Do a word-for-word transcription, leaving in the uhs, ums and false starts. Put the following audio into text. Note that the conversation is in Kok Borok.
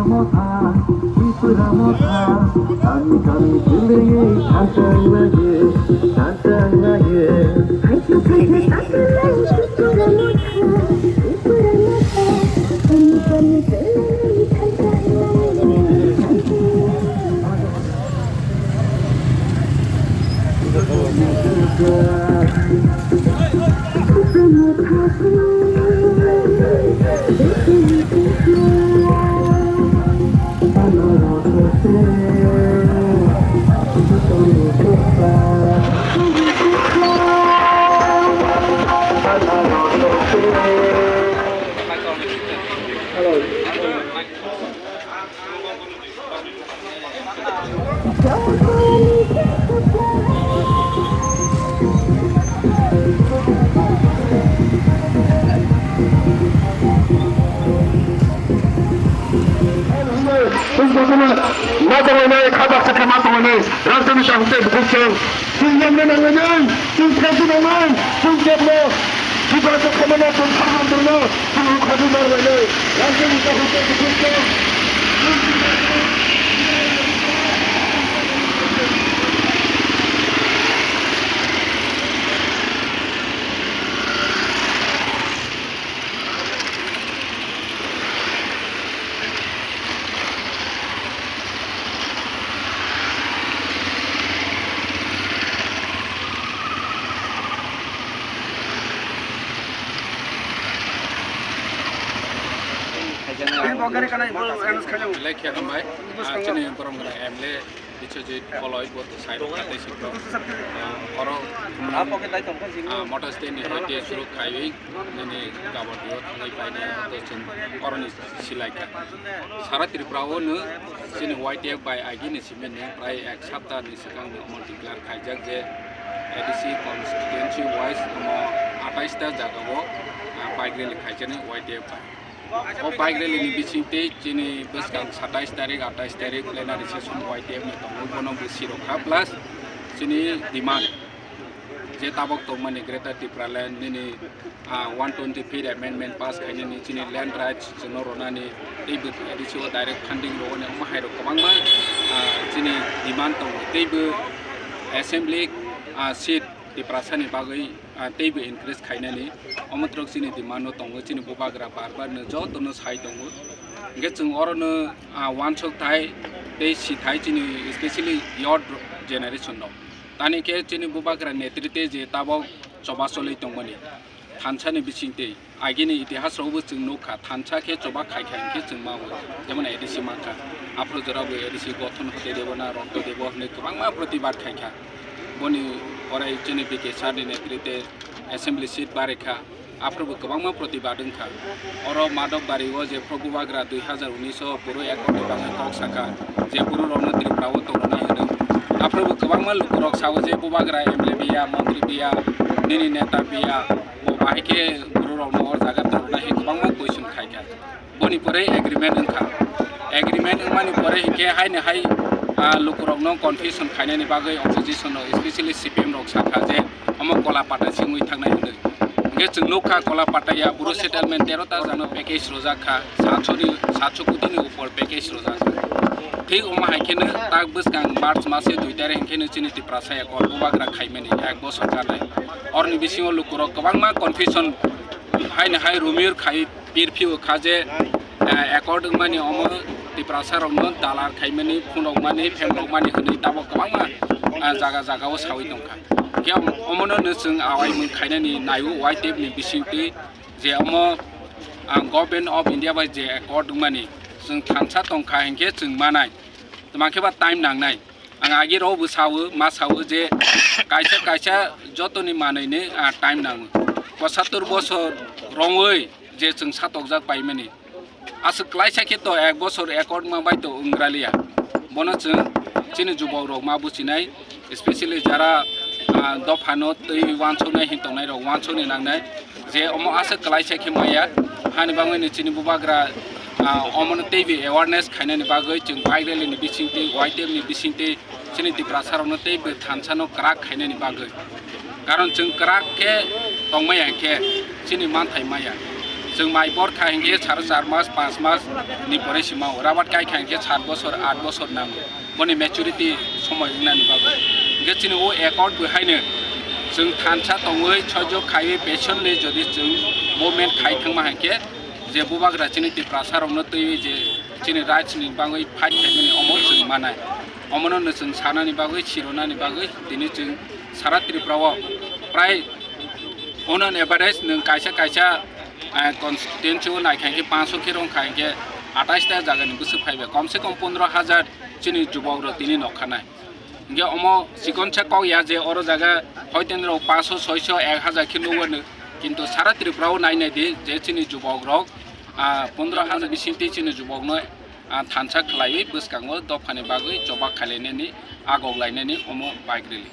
Motha, Tripura motha, kami kami twiwi thansa wnglaio, thansa wnglaio. Chwng bokhorok ma tonglainai, kha baksa khe ma tonglainai, rajani kaham tei bukhuk chwng. Chwng yamna nanglainai, chwng thaichwi nanglainai, chwng kebno Tripura khe khamana chwng khamna tongno, chwng ukhadu nanglainai, rajani kaham tei bukhuk chwng. Belai khe hambai. Ah, chini borok rok M L A Biswajit Koloi bo sai rok kha tei sibro. Ah, oro, ah, Motor Stand ni hwnkhe suruk khaiwi nini Gabon dio thangwi painai, abo chwng oroni silai kha. Sara Tripura o no chini Y T F bai agini simi ni prai ek sapta ni swkang ni omo declare khaijak je A D C constituency wise omo atais ta jaga o, ah, bike rally khaijani Y T F bai. O bike rally ni bising tei chini bwskang satais tarik, atais tarik plenary session Y T F ni tongo, bono bwswi rok kha, plus chini demand je tabok tongmani Greater Tipraland nini, ah, one twenty fifth amendment pass khainani, chini land rights chwngno ronani, teibo A D C o direct funding rwani, omo hai rok kwbangma, ah, chini demand tongo, teibo assembly, ah, seat Tiprasa ni bagwi, ah, teibo increase khainani, omo twrwk chini demand no tongo, chini bubagra bar bar no joto no sai tongo. Hwnkhe chwng oro no, ah, uansuk thai tei si thai chini, especially youth generation rok. Tani khe chini bubagra netrite je tabok choba cholwi tongmani thansa ni bising tei. Agini itihas rok bo chwng nukha, thansa khe choba khai khai hwnkhe chwng ma o, jemon A D C mankha, aphuru jora bo A D C gothon hote debo na ronto debo hwnwi kwbangma protibad khaikha. Boni pore chini B K sir ni netrite assembly seat barikha, aphuru bo kwbangma protibad wngkha. Oro Madhobari o je phuru bubagra dui hazar unis o bwrwi accord ni bagwi kok sakha, je bwrwi rokno Tripura o tongnai hwnwi, aphuru bo kwbangma lukurok sao je bubagra M L A biya, montri biya, nini neta biya, bo bahai khe bwrwi rokno o jaga tongnai hwnwi kwbangma question khaikha. Boni pore agreement wngkha. Agreement wngmani pore hinkhe haino hai, ah, lukurokno confusion khainani bagwi opposition rok, especially C P M rok sakha je omo kola pata se wngwi thangnai hwnwi. Hinkhe chwng nukha kola pata ya bwrwi settlement tero ta jano package rwjak kha, satso ni, satso koti ni upor package rwjak kha. Thik omo hai kheno tak bwskang March mase dui tarikh hinkhe no chini Tiprasa accord bubagra khaimani ek bosor kanai. Oroni bisingo lukurok kwbangma confusion haino hai rumor khai pirphio kha je, eh, accord wngmani omo Tiprasa rokno dalar khaimani, phunukmani, phemrokmani hwnwi tabok kwbangma, ah, jaga jaga o sawi tongkha. Khe omono no chwng awai mung khainani naio Y T F ni bisingtwi je omo, ah, Government of India bai je accord wngmani chwng thansa tongkha hinkhe chwng manai. Tma khe ba time nangnai. Ang agi rok bo sao, ma sao je kaisa kaisa jotoni manwini, ah, time nango. Pochattor bosor rongwi je chwng satokjak paimani. Aswk klaisa khe to ek bosor accord ma bai to wngraliya. Bono chwng chini jubok rok ma buchinai, especially jara, ah, dophano twi wansuknai hin tongnai rok wansukni nangnai. Je omo aswk klaisa khe maya, hani bagwi ni chini bubagra, ah, omono teibo awareness khainani bagwi chwng bike rally ni bisingtwi, Y T F ni bisingtwi chini Tiprasa rokno teibo thansa no kwrak khainani bagwi. Karon chwng kwrak khe tongmaya khe chini manthai maya. Chwng mai bor kha hinkhe saro char mas, panch mas ni pore sima o. Rabat kai kha hinkhe sat bosor, at bosor nango. Boni maturity somoi wngnani bagwi. Hinkhe chini o accord bo haino chwng thansa tongwi, sojok khaiwi, patiently jodi chwng movement khai thangma hinkhe je bubagra chini Tiprasa rokno twiwi je chini rights ni bagwi fight khaimani omo chwng manai. Omono no chwng sanani bagwi, sironani bagwi tini chwng sara Tripura o prai on an average nwng kaisa kaisa, eh, constituency o naikha hinkhe panch khe rong kha hinkhe atais ta jaga ni bwswk phaibai, kom se kom pondro hajar chini jubok rok tini nokha nai. Hinkhe omo chikonsa kok ya je oro jaga hoiten rok panch soi ek hajar khe nugwano, kintu sara Tripura o nai nai di je chini jubok rok, ah, pondro hajar bising twi chini jubok no, ah, thansa khlaiwi bwskango dophani bagwi chobak khailainani, agok lainani omo bike rally.